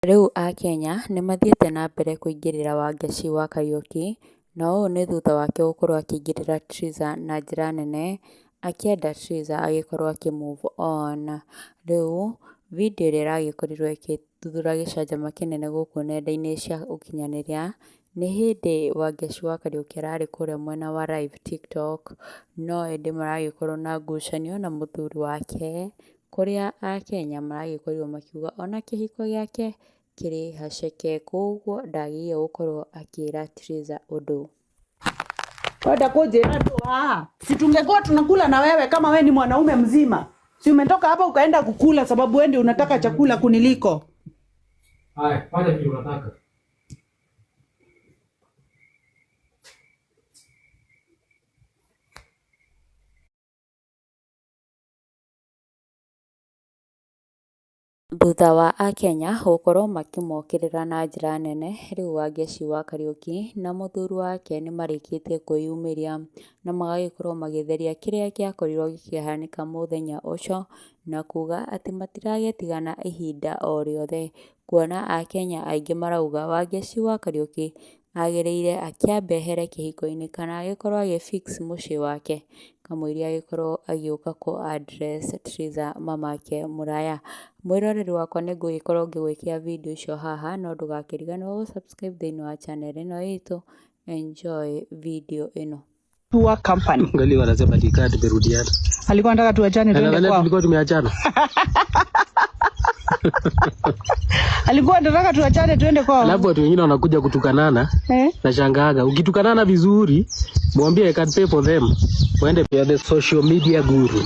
Rĩu akenya nĩmathiĩte na mbere kũingĩrĩra Wangeci wa Kariuki, na ũũ nĩ thutha wake gũkorwo akĩingĩrĩra Triza na njĩra nene, akĩenda Triza agĩkorwo akĩ move on. Rĩu video ĩrĩa ĩragĩkorirwo ĩgĩtuthũra gĩcanjama kĩnene gũkũ nenda-inĩ cia ũkinyanĩria, nĩ hĩndĩ Wangeci wa Kariuki ararĩ kũrĩa mwena wa live TikTok, no ĩndĩ maragĩkorwo na ngucanio na mũthuri wake, kũrĩa akenya maragĩkorirwo makiuga ona kĩhiko gĩake kĩrĩ haceke, koguo ndagĩrĩire gũkorwo akĩra Triza ũndũ. Wenda kunjira tu haha. Si tungekuwa tunakula na wewe kama wewe ni mwanaume mzima. Si umetoka hapa ukaenda kukula sababu wewe ndio unataka chakula kuniliko. Haya, fanya vile unataka. Thutha wa akenya gũkorwo makĩmokĩrĩra na njĩra nene, rĩu Wangeci wa Kariuki na mũthuri wake nĩmarĩkĩtie kwĩyumĩria na magagĩkorwo magĩtheria kĩrĩa gĩakorirwo gĩkĩhanĩka mũthenya ũcio, na kuga atĩ matiragĩtigana ihinda o rĩothe, kuona akenya aingĩ marauga Wangeci wa Kariuki agĩrĩire akĩambe ehere kĩhiko-inĩ kana agĩkorwo agĩ fix mũciĩ wake kamũira agĩkorwo agĩũka kũ address Triza mamake Mũraya. Mwĩroreri wakwa nĩngũgĩkorwo ngĩgwĩkĩra video icio haha no ndũgakĩriganĩrwo gũ subscribe thĩinĩ wa channel ĩno itũ. Enjoy video ĩno. Poor company. Angalia wanasema tukaa tumerudiana. Alikuwa anataka tuachane tuende Angalia kwao. tulikuwa tumeachana. Alikuwa anataka tuachane tuende kwao. Alafu watu wengine wanakuja kutukanana. Eh? Nashangaaga. Ukitukanana vizuri, mwambie I can pay for them. Waende you are the social media guru.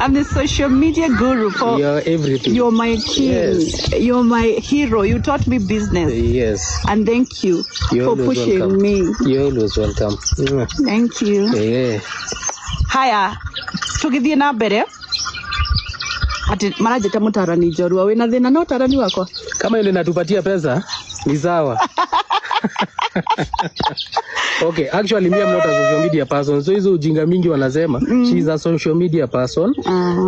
I'm the social media guru for You are everything. You're my king. Yes. You're my hero. You taught me business. Yes. And thank you You're for always pushing welcome. me. You're always welcome. Mwah. Thank you. Yeah. Haya, tugithie na mbere ati maranjĩta mũtarani njorua wĩna thĩna na ũtarani wakwa? Kama ile natupatia pesa ni sawa. Okay, actually me I'm not a social media person. So hizo ujinga mingi wanasema, she's a social media person.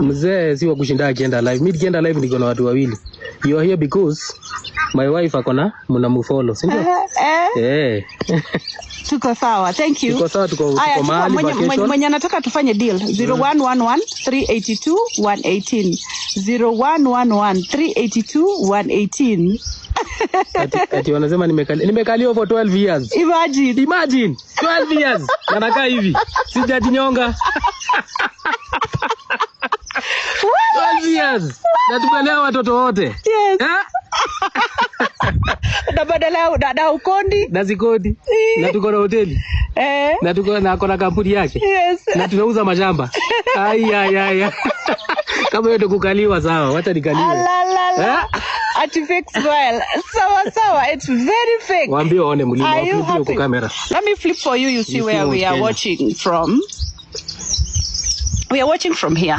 Mzee si wa kushinda akienda live. Mimi nikienda live niko na watu wawili. You are here because my wife akona mnamfollow, si ndio? Eh, Eh. tuko sawa, thank you. Tuko sawa, tuko Aya, tuko mahali vacation. mwenye anataka tufanye deal 0111 382 118 0111 382 118. Ati wanasema nimekalia for 12 years. Imagine. Imagine 12 years. Na nakaa hivi. Sijajinyonga. 12 years. Na tumelea watoto wote. Yes. Eh? Na badala ya dada ukondi. Na zikodi. Na tuko na hoteli. Eh. Na tuko na akona kampuni yake. Yes. Na tunauza mashamba. Ai ai ai. Kama hiyo kukaliwa sawa, wacha nikaliwe. Alalala. Eh? Ati fake smile. Sawa sawa, it's very fake. Waambie waone mlima, Are you waflipie huko happy? kamera. Let me flip for you. You see You see where Mount we are Kenya. watching from. We are watching from here.